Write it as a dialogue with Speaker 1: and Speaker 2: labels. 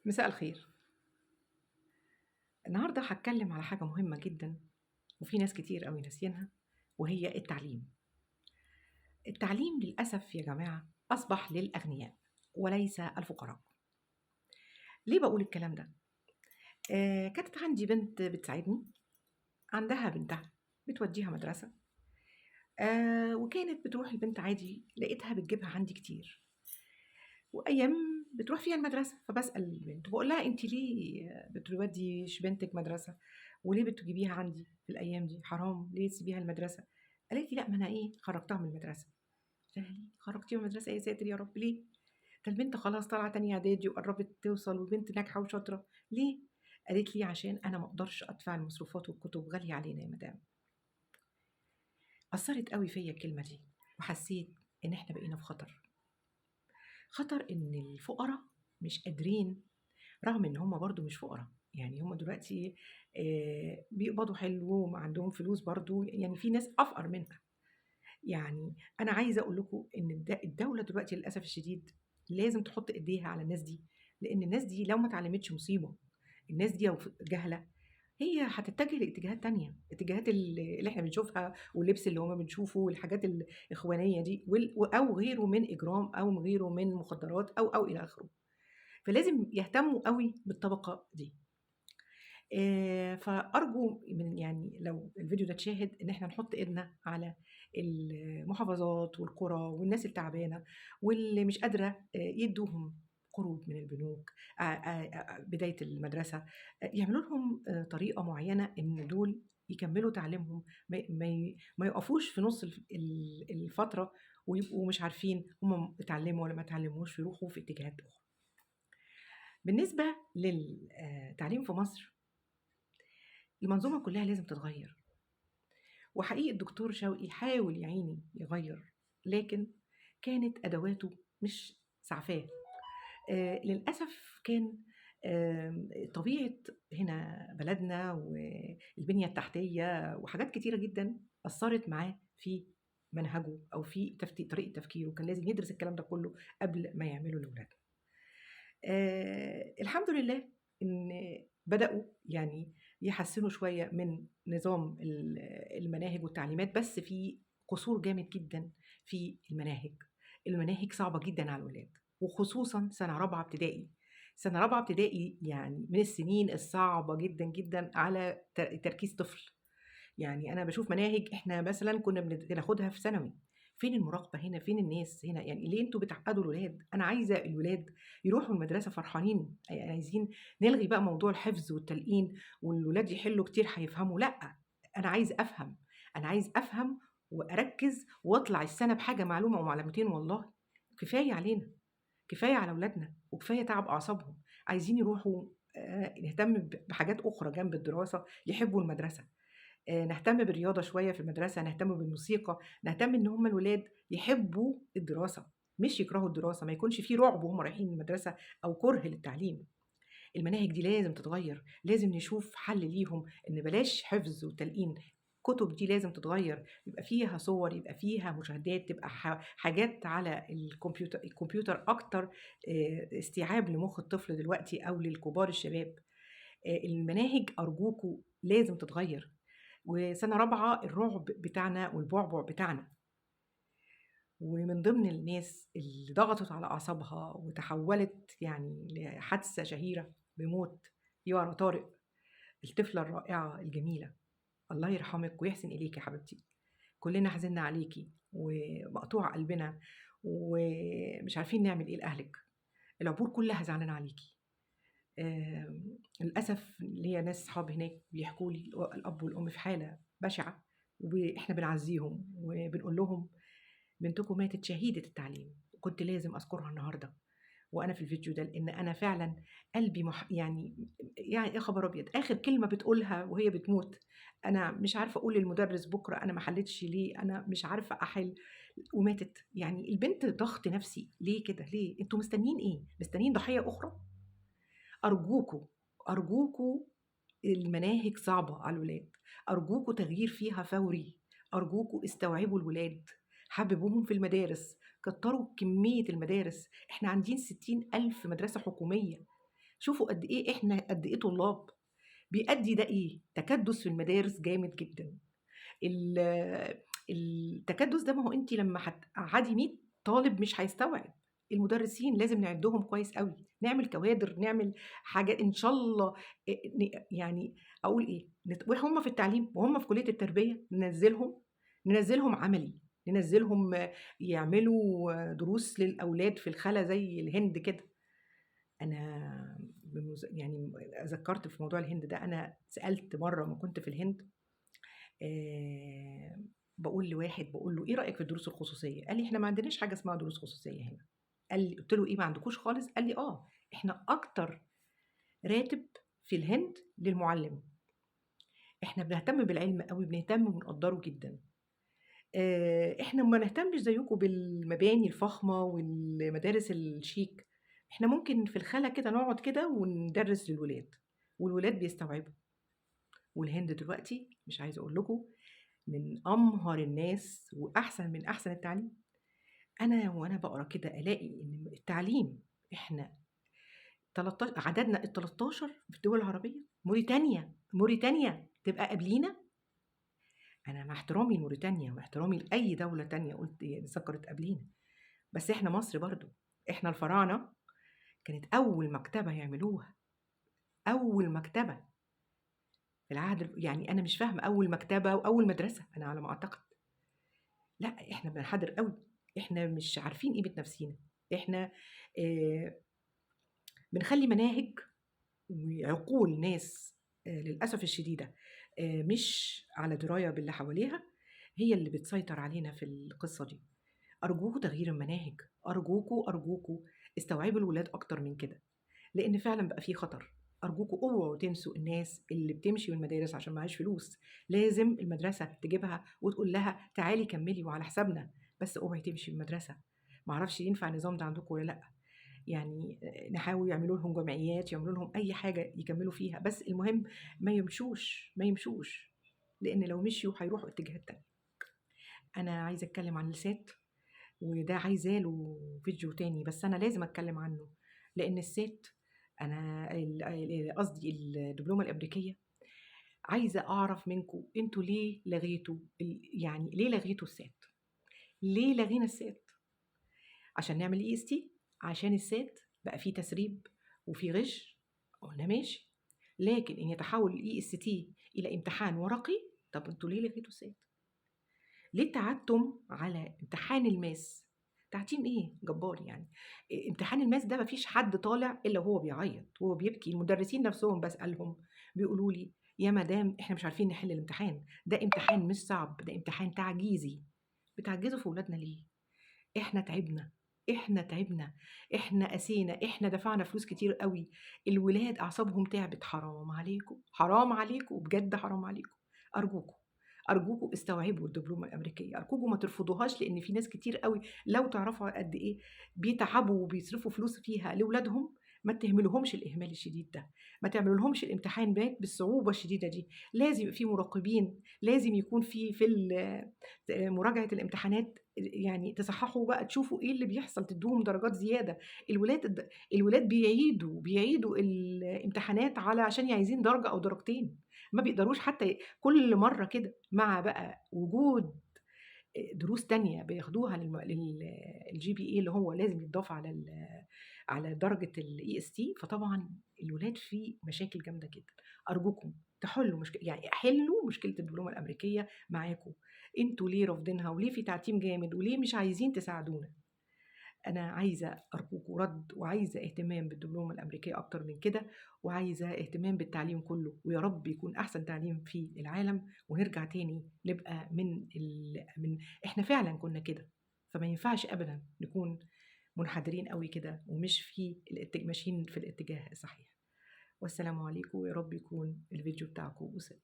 Speaker 1: مساء الخير. النهارده هاتكلم على حاجة مهمة جدًا، وفي ناس كتير أوي ناسيينها، وهي التعليم. التعليم للأسف يا جماعة أصبح للأغنياء وليس الفقراء. ليه باقول الكلام ده؟ كانت عندي بنت بتساعدني، عندها بنتها بتوديها مدرسة، وكانت بتروح البنت عادي، لقيتها بتجيبها عندي كتير. وأيام بتروح فيها المدرسة، فباسأل البنت باقول لها: "أنتِ ليه بتوديش بنتِك مدرسة، وليه بتجيبيها عندي في الأيام دي؟ حرام، ليه تسيبيها المدرسة؟" قالت لي: "لأ، ما أنا إيه، خرّجتها من المدرسة." قُلت لها: "ليه خرّجتيها من المدرسة؟ يا ساتر يا رب ليه؟ ده البنت خلاص طالعة تانية إعدادي وقرّبت توصل وبنت ناجحة وشاطرة، ليه؟" قالت لي: "عشان أنا ما أقدرش أدفع المصروفات والكتب غالية علينا يا مدام." أثّرت أوي فيّا الكلمة دي، وحسيت إن إحنا بقينا في خطر. خطر إن الفقرا مش قادرين، رغم إن هم برضه مش فقرا، يعني هم دلوقتي بيقبضوا حلو وعندهم فلوس برضه، يعني في ناس أفقر منها. يعني أنا عايزة أقول لكم إن الدولة دلوقتي للأسف الشديد لازم تحط إيديها على الناس دي، لإن الناس دي لو ما اتعلمتش مصيبة، الناس دي لو جهلة هي هتتجه لاتجاهات تانية، اتجاهات اللي إحنا بنشوفها واللبس اللي هم بنشوفه والحاجات الإخوانية دي أو غيره من إجرام أو غيره من مخدرات أو إلى آخره. فلازم يهتموا أوي بالطبقة دي. فأرجو من يعني لو الفيديو ده اتشاهد إن إحنا نحط إيدنا على المحافظات والقرى والناس التعبانة واللي مش قادرة، يدوهم قروض من البنوك، بداية المدرسة، يعملوا لهم طريقة معينة إن دول يكملوا تعليمهم، ما يقفوش في نص الفترة ويبقوا مش عارفين هم اتعلموا ولا ما اتعلموش ويروحوا في اتجاهات أخرى. بالنسبة للتعليم في مصر، المنظومة كلها لازم تتغير. وحقيقي الدكتور شوقي حاول يا عيني يغير، لكن كانت أدواته مش سعفاه. للأسف كان طبيعة هنا بلدنا والبنية التحتية وحاجات كتيرة جدا أثرت معاه في منهجه أو في طريقة تفكيره، كان لازم يدرس الكلام ده كله قبل ما يعمله لأولاده. الحمد لله إن بدأوا يعني يحسنوا شوية من نظام المناهج والتعليمات، بس في قصور جامد جدا في المناهج. المناهج صعبة جدا على الأولاد، وخصوصا سنة رابعة ابتدائي. سنة رابعة ابتدائي يعني من السنين الصعبة جدا جدا على تركيز طفل. يعني أنا بشوف مناهج إحنا مثلا كنا بناخدها في ثانوي، فين المراقبة هنا؟ فين الناس هنا؟ يعني ليه انتوا بتعقدوا الولاد؟ أنا عايزة الولاد يروحوا المدرسة فرحانين، يعني عايزين نلغي بقى موضوع الحفظ والتلقين والولاد يحلوا كتير هيفهموا. لأ، أنا عايز أفهم، أنا عايز أفهم وأركز وأطلع السنة بحاجة معلومة ومعلومتين. والله كفاية علينا، كفاية على أولادنا، وكفاية تعب أعصابهم. عايزين يروحوا، نهتم بحاجات أخرى جنب الدراسة، يحبوا المدرسة، نهتم بالرياضة شوية في المدرسة، نهتم بالموسيقى، نهتم إن هم الولاد يحبوا الدراسة مش يكرهوا الدراسة، ما يكونش في رعب وهم رايحين المدرسة أو كره للتعليم. المناهج دي لازم تتغير، لازم نشوف حل ليهم، إن بلاش حفظ وتلقين. الكتب دي لازم تتغير، يبقى فيها صور، يبقى فيها مشاهدات، تبقى حاجات على الكمبيوتر أكتر، استيعاب لمخ الطفل دلوقتي أو للكبار الشباب. المناهج أرجوكوا لازم تتغير. وسنة رابعة الرعب بتاعنا والبعبع بتاعنا. ومن ضمن الناس اللي ضغطت على أعصابها وتحولت يعني لحادثة شهيرة بموت يارا طارق، الطفلة الرائعة الجميلة، الله يرحمك ويحسن إليك يا حبيبتي. كلنا حزننا عليكي ومقطوع قلبنا ومش عارفين نعمل إيه لأهلك. العبور كلها زعلانة عليكي. للأسف ليا ناس صحاب هناك بيحكوا لي الأب والأم في حالة بشعة، وإحنا بنعزيهم وبنقول لهم بنتكم ماتت شهيدة التعليم، وكنت لازم أذكرها النهاردة وأنا في الفيديو ده، لأن أنا فعلا قلبي يعني يا خبر أبيض، آخر كلمة بتقولها وهي بتموت، أنا مش عارفة أقول للمدرس بكرة أنا ما حلتش ليه، أنا مش عارفة أحل، وماتت. يعني البنت ضغط نفسي ليه كده؟ ليه؟ أنتوا مستنيين إيه؟ مستنيين ضحية أخرى؟ أرجوكوا، أرجوكوا، المناهج صعبة على الولاد، أرجوكوا تغيير فيها فوري، أرجوكوا استوعبوا الولاد، حببوهم في المدارس، كتروا كمية المدارس. احنا عندين 60,000 مدرسة حكومية، شوفوا قد إيه إحنا، قد إيه طلاب. بيأدي ده إيه؟ تكدس في المدارس جامد جدًا. التكدس ده، ما هو أنتِ لمّا هتقعدي 100 طالب مش هيستوعب. المدرسين لازم نعدهم كويس أوي، نعمل كوادر، نعمل حاجة إن شاء الله، يعني أقول إيه، وهُم في التعليم وهُم في كلية التربية ننزّلهم عملي، ننزّلهم يعملوا دروس للأولاد في الخلا زي الهند كده. أنا يعني ذكرت في موضوع الهند ده، أنا سألت مرة ما كنت في الهند، باقول لواحد، باقول له: "إيه رأيك في الدروس الخصوصية؟" قال لي: "إحنا ما عندناش حاجة اسمها دروس خصوصية هنا." قال لي، قُلت له: "إيه ما عندكوش خالص؟" قال لي: "آه، إحنا أكتر راتب في الهند للمعلم. إحنا بنهتم بالعلم أوي، بنهتم وبنقدّره جدًا. إحنا ما نهتمش زيكم بالمباني الفخمة والمدارس الشيك، إحنا ممكن في الخلا كده نقعد كده وندرس للولاد، والولاد بيستوعبوا." والهند دلوقتي مش عايزة أقول لكم من أمهر الناس وأحسن من أحسن التعليم. أنا وأنا باقرا كده ألاقي إن التعليم إحنا عددنا ال13 في الدول العربية، موريتانيا تبقى قبلينا. أنا مع احترامي لموريتانيا واحترامي لأي دولة تانية قلت ذكرت قبلينا، بس إحنا مصر برضو، إحنا الفراعنة كانت أول مكتبة يعملوها، أول مكتبة في العهد، يعني أنا مش فاهمة، أول مكتبة وأول مدرسة أنا على ما أعتقد. لا إحنا بنحضر قوي، إحنا مش عارفين قيمة نفسينا، إحنا بنخلي مناهج وعقول ناس للأسف الشديدة مش على دراية باللي حواليها، هي اللي بتسيطر علينا في القصة دي. أرجوكوا تغيير المناهج، أرجوكوا أرجوكوا استوعبوا الولاد أكتر من كده، لأن فعلا بقى فيه خطر. أرجوكوا اوعوا تنسوا الناس اللي بتمشي من المدارس عشان معهاش فلوس، لازم المدرسة تجيبها وتقول لها تعالي كملي وعلى حسابنا، بس اوعي تمشي من المدرسة. معرفش ينفع النظام ده عندكم ولا لأ، يعني نحاول يعملوا لهم جمعيات، يعملوا لهم أي حاجة يكملوا فيها، بس المهم ما يمشوش، ما يمشوش، لأن لو مشيوا هيروحوا اتجاهات تانية. أنا عايزة أتكلم عن ال SAT، وده عايزة له فيديو تاني، بس أنا لازم أتكلم عنه، لأن ال SAT أنا قصدي الدبلومة الأمريكية، عايزة أعرف منكم أنتوا ليه لغيتوا يعني ليه لغيتوا ال SAT؟ ليه لغينا ال SAT؟ عشان نعمل EST؟ عشان ال SAT بقى فيه تسريب وفيه غش، قلنا ماشي، لكن إن يتحول ال EST إلى امتحان ورقي، طب أنتوا ليه لغيتوا ال SAT؟ ليه تعتم على امتحان ال math؟ تعتيم ايه جبار يعني؟ امتحان ال math ده مفيش حد طالع الا وهو بيعيط وهو بيبكي. المدرسين نفسهم بسالهم بيقولوا لي يا مدام احنا مش عارفين نحل الامتحان ده، امتحان مش صعب، ده امتحان تعجيزي. بتعجزوا في ولادنا ليه؟ احنا تعبنا، احنا تعبنا، احنا قسينا، احنا دفعنا فلوس كتير قوي، الولاد اعصابهم تعبت. حرام عليكم، حرام عليكم بجد، حرام عليكم. ارجوكم أرجوكم استوعبوا الدبلومة الأمريكية، أرجوكم ما ترفضوهاش، لأن في ناس كتير قوي لو تعرفوا قد إيه بيتعبوا وبيصرفوا فلوس فيها لأولادهم. ما تهملوهمش الإهمال الشديد ده، ما تعملولهمش الامتحان بالصعوبة الشديدة دي. لازم يبقى في مراقبين، لازم يكون في مراجعة الامتحانات، يعني تصححوا بقى، تشوفوا إيه اللي بيحصل، تدوهم درجات زيادة. الولاد بيعيدوا الامتحانات على عشان عايزين درجة أو درجتين، ما بيقدروش حتى كل مرة كده. مع بقى وجود دروس تانية بياخدوها لل GPA اللي هو لازم يتضاف على درجة ال EST، فطبعا الولاد في مشاكل جامدة جدا. أرجوكم تحلوا مشكلة، يعني حلوا مشكلة الدبلومة الأمريكية معاكم. انتوا ليه رافضينها، وليه في تعتيم جامد، وليه مش عايزين تساعدونا؟ أنا عايزة أرجوكم رد، وعايزة اهتمام بالدبلومة الأمريكية أكتر من كده، وعايزة اهتمام بالتعليم كله، ويا رب يكون أحسن تعليم في العالم، ونرجع تاني نبقى من إحنا فعلا كنا كده. فما ينفعش أبدا نكون منحدرين قوي كده ومش في ماشيين في الاتجاه الصحيح. والسلام عليكم، ويا رب يكون الفيديو بتاعكم وصل.